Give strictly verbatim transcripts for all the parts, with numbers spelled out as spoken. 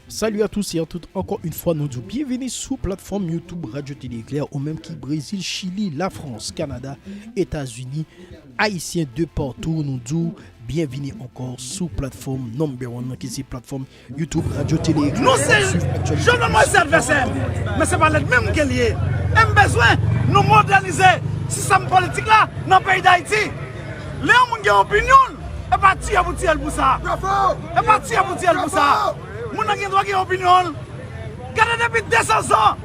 Salut à tous et à toutes, encore une fois, nou di w byenvini sou platfòm YouTube Radio Télé Éclair, ou menm ki Brezil, Chili, Lafrans, Kanada, Etazini, Ayisyen de partou, nou di w byenvini ankò sou platfòm number one nan ki se platfòm YouTube Radio Télé Éclair. Nou se Jovenel Moïse advèsè m, men se pa lènmi m ke l ye. E m bezwen nou modènize sistèm politik la nan peyi Dayiti. Lè yon moun gen opinyon l, e pa tiye pou tiye l pou sa. E pa tiye pou tiye l pou sa. Moun nan gen dwa gen opinyon l. Gade depi de san zan,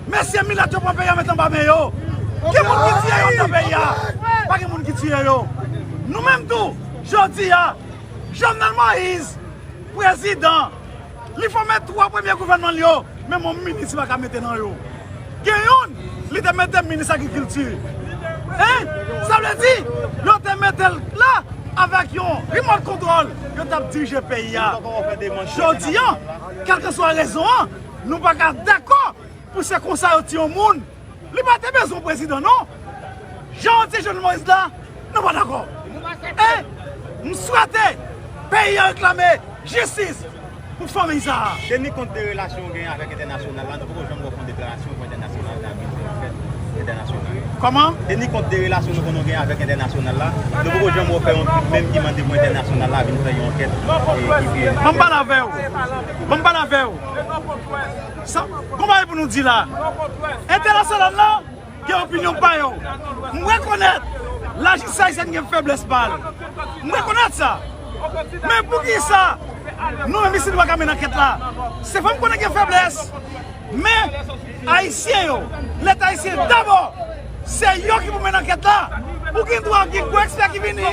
mesye milat yo pran peyi a met anba men yo. Ki moun ki tiye yo anndan peyi a? Pa gen moun ki tiye yo. Nou menm tou, jodi a, Jovenel Moïse, prezidan, li fòme twa premye gouvènman l yo, menm yon minis li pa ka mete nan yo. Gen youn, li te mete minis agrikilti. Hein? Sa vle di, yo te mete l la avèk yon remote control, yo t ap dirije peyi a. Jodi a, kèlkeswa rezon an, nou pa ka dakò pou se konsa yo tiye yon moun. Li pa te bezwen prezidan, non. Jan yo tiye Jovenel Moïse la, nou pa dakò. E m swete peyi a reklame jistis pou fanmi sa a. Teni kont de relasyon w genyen avèk entènasyonal la, nou poko janm wè w fè yon deklarasyon pou entènasyonal la vin fè yon ankèt entènasyonal. Kòman? Teni kont de relasyon nou konn genyen avèk entènasyonal la, nou poko janm wè w fè yon tweet menm ki mande pou entènasyonal la vin fè yon ankèt. Ban m pale avè w. Ban m pale avè w. Sa, konbyen pou nou di la? Entènasyonal la gen opinyon pa yo. M rekonèt lajistis ayisyèn gen feblès pa l. M rekonèt sa. Men poukisa nou menm isi nou pa ka mennen ankèt la? Se fò m konnen gen feblès. Men Ayisyen yo, Leta ayisyen dabò, se yo ki pou mennen ankèt la. Ou gen dwa gen gwo ekspè ki vini.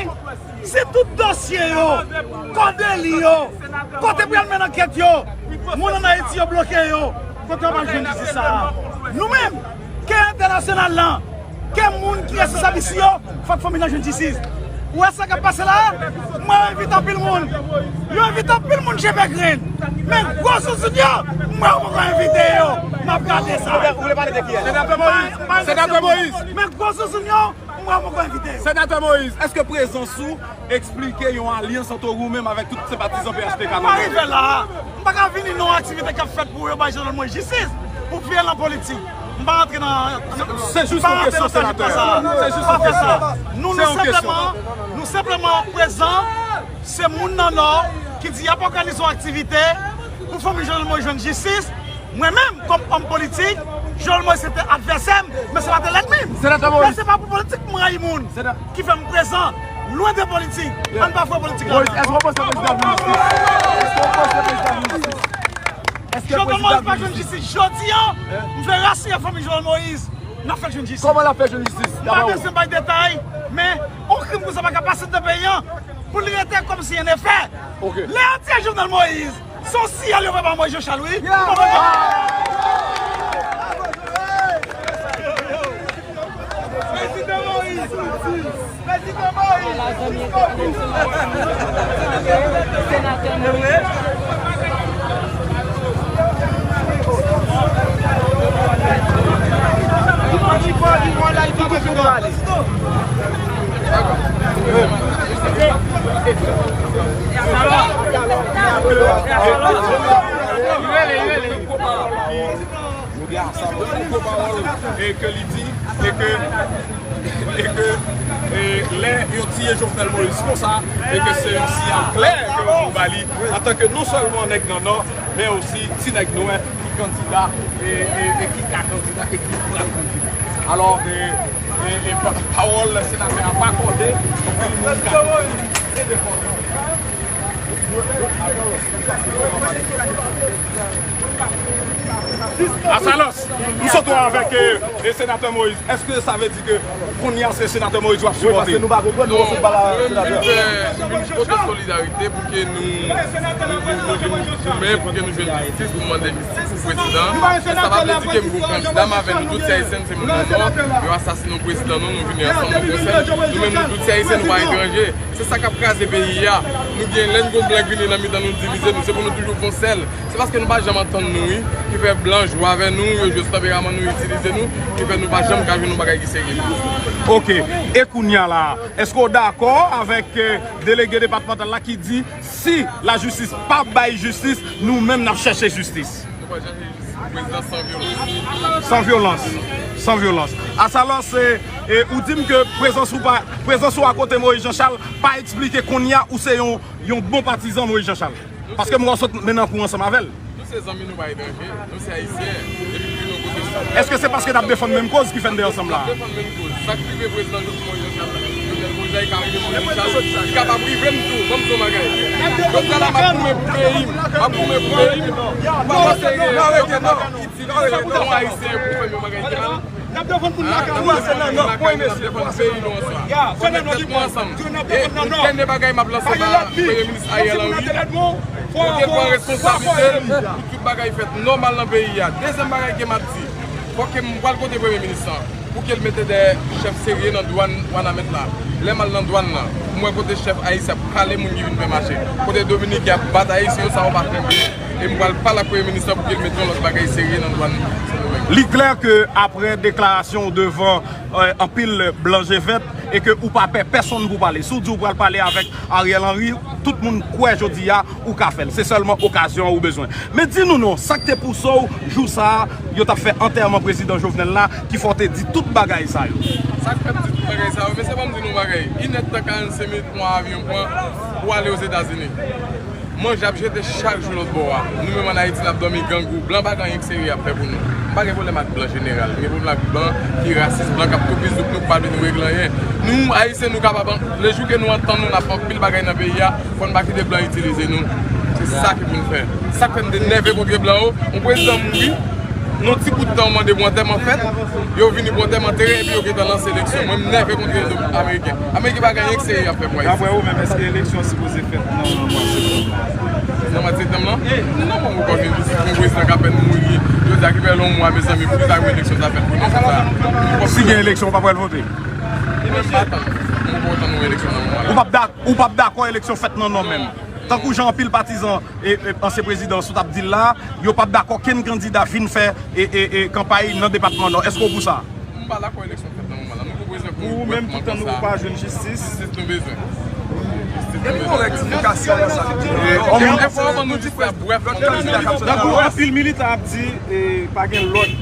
Si tout dosye yo, kò deli yo, kote pou y al mennen ankèt yo, moun ann Ayiti yo bloke yo, kote yo pral jwenn jistis sa a? Nou menm, ke entènasyonal lan, ke moun ki responsab isi yo, fòk fanmi lan jwenn jistis. Ou wè sa k ap pase la a? Mwen envite anpil moun. Yo envite anpil moun Cheve Grenn. Men gwo zouzoun yo, mwen poko envite yo. M ap gade sa. Ou vle pale de kiyès? Senatè Moïse. Senatè Moïse. Men gwo zouzoun yo, mwen poko envite yo. Senatè Moïse, èske prezans ou eksplike yon alyans ant ou menm avèk tout senpatizan P H T K nan Nò a? M pa rive la a. M pa ka vini nan yon aktivite k ap fèt pou yo bay Jovenel Moïse jistis, pou vye nan politik. M pa rantre nan, se jis yon kesyon, senatè. Se jis yon kesyon. Nou, nou senpleman, nou senpleman prezan, se moun nan Nò ki di y ap òganize yon aktivite pou fanmi Jovenel Moïse jwenn jistis. Mwen menm, kòm òm politik, Jovenel Moïse se te advèsè m, men se pa te lènmi m. Senatè Moïse. Men se pa pou politik m rayi moun ki fè m prezan. Lwen de politik. Ann pa fè politik la. Moïse, èske w panse prezidan vin isit? Èske w panse prezidan vin isit? Jovenel Moïse pa jwenn jistis jodi a. M vle rasire fanmi Jovenel Moïse. N ap fè l jwenn jistis. Kòman l ap fè jwenn jistis? M pa bezwen bay detay, men yon krim konsa pa ka pase nan peyi a pou l rete kòmsi en efè. Lè yo tiye Jovenel Moïse, se yon siyal yo voye ba Moïse Jean Charles, wi. Prezidan Moïse! Prezidan Moïse! Jiskobout! Senatè Moïse. Nou gen Absalom poko pawòl, e ke li di, e ke, e ke, e lè yo tiye Jovenel Moïse konsa, e ke se yon siyal klè ke yo voye ba li, antanke non sèlman nèg nan Nò, men osi ti nèg nwè ki kandida, e, e, e ki ka kandida, e ki pral kandida. Alò, e, e, e pa, pawòl senatè a pa kòde, anpil moun ka Asalòs, m sot wè avèk, e, e, senatè Moïse. Èske sa vle di ke kounye a se senatè Moïse w ap sipòte? Wi, paske nou pa konprann, nou konprann pa la senatè. Mwen menm, m vin pote solidarite pou ke nou, nou, nou, nou jwenn goumen, pou ke nou jwenn jistis, pou mande jistis pou prezidan. E sa pa vle di ke m gon kandida, m avè nou tout, se Ayisyen, se moun nan Nò. Yo asasinen yon prezidan nou, nou vini ansanm, nou gon sèl. Nou menm, nou tout se Ayisyen, nou pa etranje. Se sa k ap kraze peyi a. Nou gen, lè n gon blan k vini nan mitan nou, divize nou. Se pou nou toujou fè yon sèl. Se paske nou pa janm antann nou, wi, ki fè blan jwe avè nou, yo jwe sou tanperaman nou, itilize nou, ki fè nou pa janm ka jwenn yon bagay ki serye. Ok, e kounye a la, èske w dakò avèk eh, delege depatmantal la ki di si lajistis pa bay jistis, nou menm n ap chèche jistis? Nou pa chèche jistis. Prezidan san vyolans. San vyolans. San vyolans. Asalò, se, e, ou di m ke prezans ou pa, prezans ou akote Moïse Jean Charles pa eksplike kounye a ou se yon, yon bon patizan Moïse Jean Charles. Paske m wè w sot mennen kou ansanm avè l. Nou se zanmi, nou pa etranje. Nou se ayisyen. Depi nou vin yon kote sou. Èske se paske n ap defann menm koz ki fè n te ansanm la? N ap defann menm koz. Sa k rive prezidan Jovenel Moïse Jean Charles la, Jovenel Moïse la, li ka rive Moïse Jean Charles, li kapab rive m tou. Ban m di w yon bagay. Jodi a la, m ap goumen pou peyi m. M ap goumen pou peyi m. Ou pa panse ke yo gen dwa itil yon ayisyen pou fè m yon bagay ki mal? N ap defann moun lakay nou. N ap defann peyi nou ansanm. Fò n met tèt nou ansanm. E yon dènye bagay m ap lanse ba Premye Minis Ariel Henry pou ke l pran responsablite l, pou tout bagay fèt nòmal nan peyi a. Dezyèm bagay ke m ap di, fò ke m pral kote Premye Minis lan, pou ke l mete de chèf serye nan dwàn Wanament la. Lè m al nan dwàn nan, m wè kote chèf ayisyen ap kale moun ki vin fè mache. Kote dominiken ap bat ayisyen yo, sa yo pa fè byen. E m pral pale ak Premye Minis lan pou ke l mete yon lòt bagay serye nan dwàn Sendomeng. Li klè ke apre deklarasyon w devan eh, anpil blan je vèt e ke ou pa pè pèsonn pou pale. Si w di w pral pale avèk Ariel Henry, tout moun kwè jodi a ou ka fè l. Se sèlman okazyon an ou bezwen. Men di nou non, sa k te pouse w jou sa a, yo t ap fè antèman prezidan Jovenel la, ki fè w te di tout bagay sa yo? Sa k fè m di tout bagay sa yo, mesye, ban m di nou yon bagay. Inèdtan karannsenk minit pran avyon pran pou ale Ozetazini. Manje ap jete chak jou lòt bò a. Nou menm ann Ayiti n ap dòmi grangou. Blan pa gen anyen k serye y ap fè pou nou. M pa gen pwoblèm ak blan jeneral. M gen pwoblèm ak blan ki rasis, blan k ap toupizouk nou, k pa vle nou regle anyen. Nou, Ayisyen, nou kapab, lejou ke nou antann nou, n ap fè anpil bagay nan peyi a, fò n pa kite blan itilize nou. Se sa ki pou n fè. Sa k fè m te nève kontre blan yo, yon prezidan mouri, nan ti bout tan, yo mande pou antèman fèt, yo vini pou antèman antere, epi yo gentan lanse eleksyon. Mwen, m nève kontre Ameriken. Ameriken pa gen anyen k serye y ap fè pou Ayiti. Daprè ou menm, èske eleksyon sipoze fèt nan mwa septanm? Nan mwa septanm lan? Non, bon, ou konn yon prezidan k apèn mouri, yo di a ki fè yon mwa, mezanmi, poukisa pou eleksyon ta fèt pou non sa? Si gen eleksyon, ou pa pral vote? Mwen, m pa tann. Mwen, m pa tann yon eleksyon nan mwa la. Ou p ap dak-, ou p ap dakò eleksyon fèt nan non menm? Tankou jan anpil patizan e, e, ansyen prezidan sot ap di l la, yo p ap dakò kenn kandida vin fè e, e, e, kanpay nan depatman Nò. Èske w pou sa? M pa dakò eleksyon fèt nan moman la. Nou pou bezwen pou ou menm, toutan nou pa jwenn jistis. Jistis nou bezwen. Jistis nou bezwen. Epi yon rektifikasyon nan sa ki di. Tankou anpil militan ap di, e, pa gen lòt e,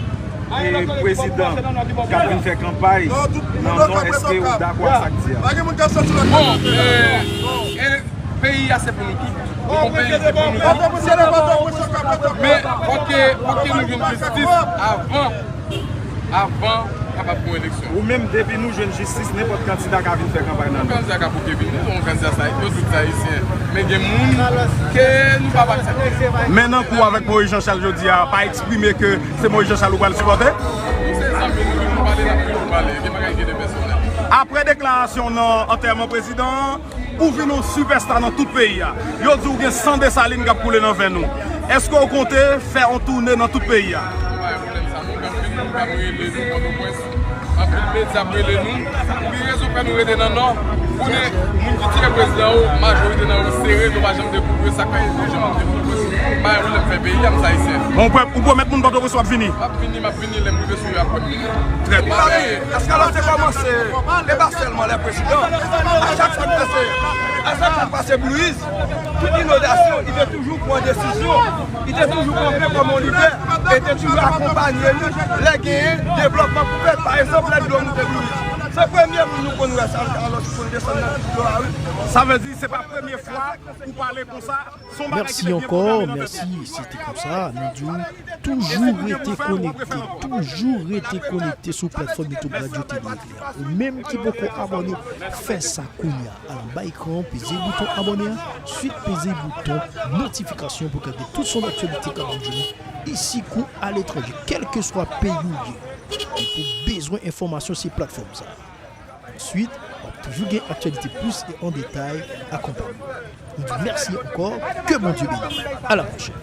prezidan k ap vin fè kanpay nan non, èske ou dakò ak sa k di a? Bon, e, e, peyi a se pou nou tout. Nou gon peyi ki pou nou tout. Men fòk ke, fòk ke nou jwenn jistis avan, avan kapab gon eleksyon. Ou menm, depi nou jwenn jistis, nenpòt kandida ka vin fè kanpay nan non. Yon kandida ka bouke vini, yon kandida sa, yo tout Ayisyen. Men gen moun ke nou p ap aksepte. Men nan kou avèk Moïse Jean Charles jodi a, pa eksprime ke se Moïse Jean Charles ou pral sipòte? Nou se zanmi, nou toujou pale, n ap toujou pale. Gen bagay ki te pèsonèl. Apre deklarasyon nan antèman prezidan an, ou vin yon sipèsta nan tout peyi a. Yo di w gen san Desalin k ap koule nan venn ou. Èske w konte fè yon toune nan tout peyi a? Nou pa gen pwoblèm sa, nou menm vin, nou menm rele nou Pòtoprens. Anpil medya ap rele nou. Ki rezon fè nou rete nan Nò? Konnen moun ki tire prezidan yo, majorite nan yo sere, nou pa janm dekouvri yo, sa k fè yo janm dekouvri yo. Pa gen pwoblèm, fè peyi a, m se ayisyen. Bon, ou pwè-, ou pwomèt moun Pòtoprens w ap vini? M ap vini, m ap vini, lè m rive sou yo, apre m vini. Trè byen. Èske alò se kòmanse, e pa sèlman lè prezidan, a chak sa k pase, a chak sa k pase Blue Hills, tout inondasyon, li te toujou pran desizyon, li te toujou kanpe kòm yon lidè, e te toujou akonpanye nou lè genyen devlòpman pou fèt. Pa egzanp, lè dlo moute Blue Hills, se premye moun nou konn wè sa, alò ki konn desann nan ti dlo a, wi. Sa vle di, se pa premye fwa ou pale konsa. Mèsi ankò, mèsi. Se te konsa, nou di w toujou rete konekte, toujou rete konekte sou platfòm YouTube Radio Télé Éclair. Ou menm ki poko abòne, fè sa kounye a. Al anba ekran an, peze bouton abòne a, answit peze bouton notifikasyon pou w ka gen tout son aktyalite k ap vin jwenn nou isi kou aletranje, kèlkeswa peyi w ye. Depi w bezwen enfòmasyon, se platfòm sa. Answit, w ap toujou gen aktyalite plis e an detay akonpanye w. Nou di mèsi ankò, ke Bondye beni w. A la pwochèn.